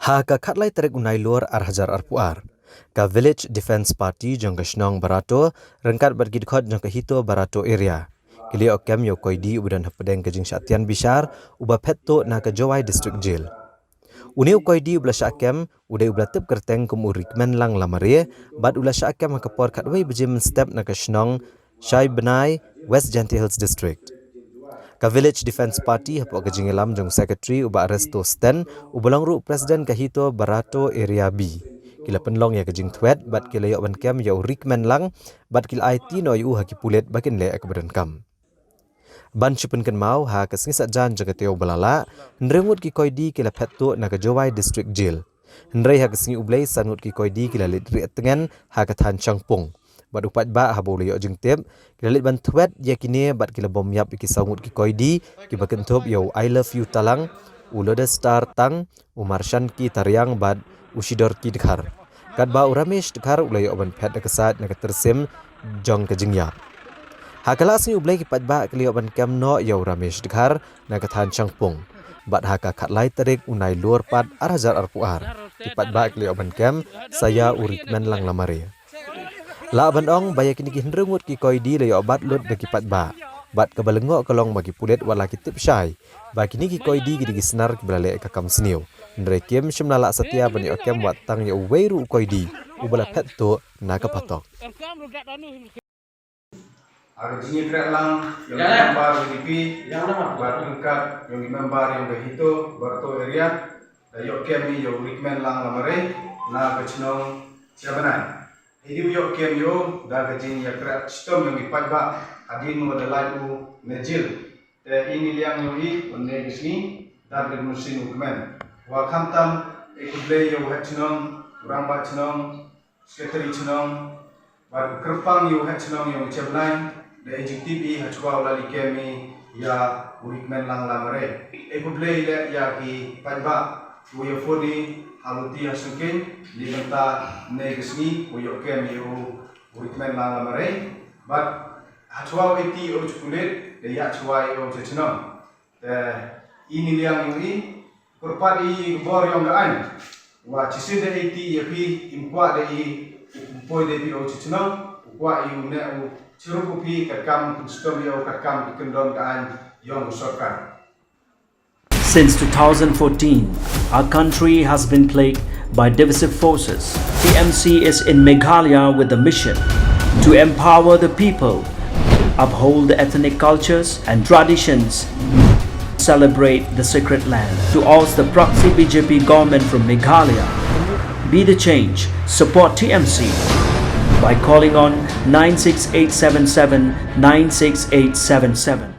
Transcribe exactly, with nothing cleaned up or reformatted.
Ha ka khatlai tarik u Nailur ar hajar arphew ar, ka Village Defence Party jong ka shnong Barato ryngkat bad ki dkhot jong ka Hito Barato area ki la ïoh kem ïa u koidi uba don hapdeng ka jingshah tian bishar uba phet tuh na ka Jowai District Jail. Une u koidi uba la shah kem u dei uba la tip kyrteng kum u Rikmenlang Lamare bad u la shah kem ha ka por khatwei baje mynstep na ka shnong Shaibnai, West Jaintia Hills District. Ka Village Defence Party hapoh ka jingïalam jong u Secretary u Bah Resto Sten uba long ruh President ka Hito Barato Area B ki la pynlong ïa ka jingthwet bad ki la ïoh ban kem ïa u Rikmenlang bad ki la aiti noh ïa u ha ki pulit ba kin leh ïa kaba donkam. Ban shu pynkynmaw, ha ka sngi Saitjaiñ jong ka taïew ba la lah, hynriew ngut ki koidi ki la phet tuh na ka Jowai District Jail. Hynrei ha ka sngi U Blei san ngut ki koidi ki la leit rieh tngen ha ka thaiñ Shangpung. Bad u paidbah haba u la ïoh jingtip, ki la leit ban thwet ïa kine bad ki la bom ïap ïa ki saw ngut ki koidi kiba kynthup ïa u I Love You Talang, u Lodestar Tang, u Marshanki Tariang bad u Shidorki Dkhar. Katba u Ramesh Dkhar u la ïoh ban phet da ka sait na ka tyrsim jong ka jingïap. Ha ka la sngi U Blei ki paidbah ki la ïoh ban kem noh ïa u Ramesh Dkhar na ka thaiñ Shangpung. Bad ha ka khatlai tarik u Nailur pat ar hajar arphew ar, ki paidbah ki la ïoh ban kem sa ïa u Rikmenlang Lamare. Lah ban ong ba ïa kine ki hynriew ngut ki koidi la ïoh bat lut da ki paidbah. Bad kaba lyngngoh ka long ba ki pulit wat la ki tip shai ba kine ki koidi ki dei ki snar kiba la leh ka kam sniew. Hynrei kim shym la lah satia ban ïoh kem wat tang ïa uwei ruh u koidi uba la phet tuh na ka phatok. Ha ka jingïakren lang ïa u member U D P bad ryngkat ïa u member ïa ka Hito Barato area, la ïoh kem ïa u Rikmenlang Lamare na ka shnong Shaibnai. Hadien ïoh kem ïa u da ka jingïakren shitom ïa u paidbah hadien ba la lait u na jail. Te i ngi liang ïa u i, u ne ka sngi da ka mynsiem u kmen. Wa khamtam e khublei ïa u head shnong, u rangbah shnong, secretary shnong, bad u kyrpang ïa u head shnong ïa u Shaibnai, da i jingtip i ha shuwa u la leit kem i ïa u Rikmenlang Lamare. E khublei leh ïa ki paidbah, u ïa phone i ha Luti ha Syngkien, leit mynta ne ka sngi u ïoh kem ïa u Rikmenlang Lamare. Bad ha shuwa u aiti ïa u sha pulit, da ïa shuwa ïa u sha shnong. Te i ngi liang ïa u i, kyrpad i ka bor ïong ka aiñ. Wa shisien da aiti ïa phi, im kwah da i, u poi da phi ïa u sha shnong, u kwah i u ne u shurup u phi katkam ki shitom ïa u katkam ki kyndon ka aiñ ïong u sorkar. Since two thousand fourteen, our country has been plagued by divisive forces. T M C is in Meghalaya with the mission to empower the people, uphold the ethnic cultures and traditions, celebrate the sacred land. To oust the proxy B J P government from Meghalaya, be the change, support T M C by calling on nine six eight seven seven nine six eight seven seven.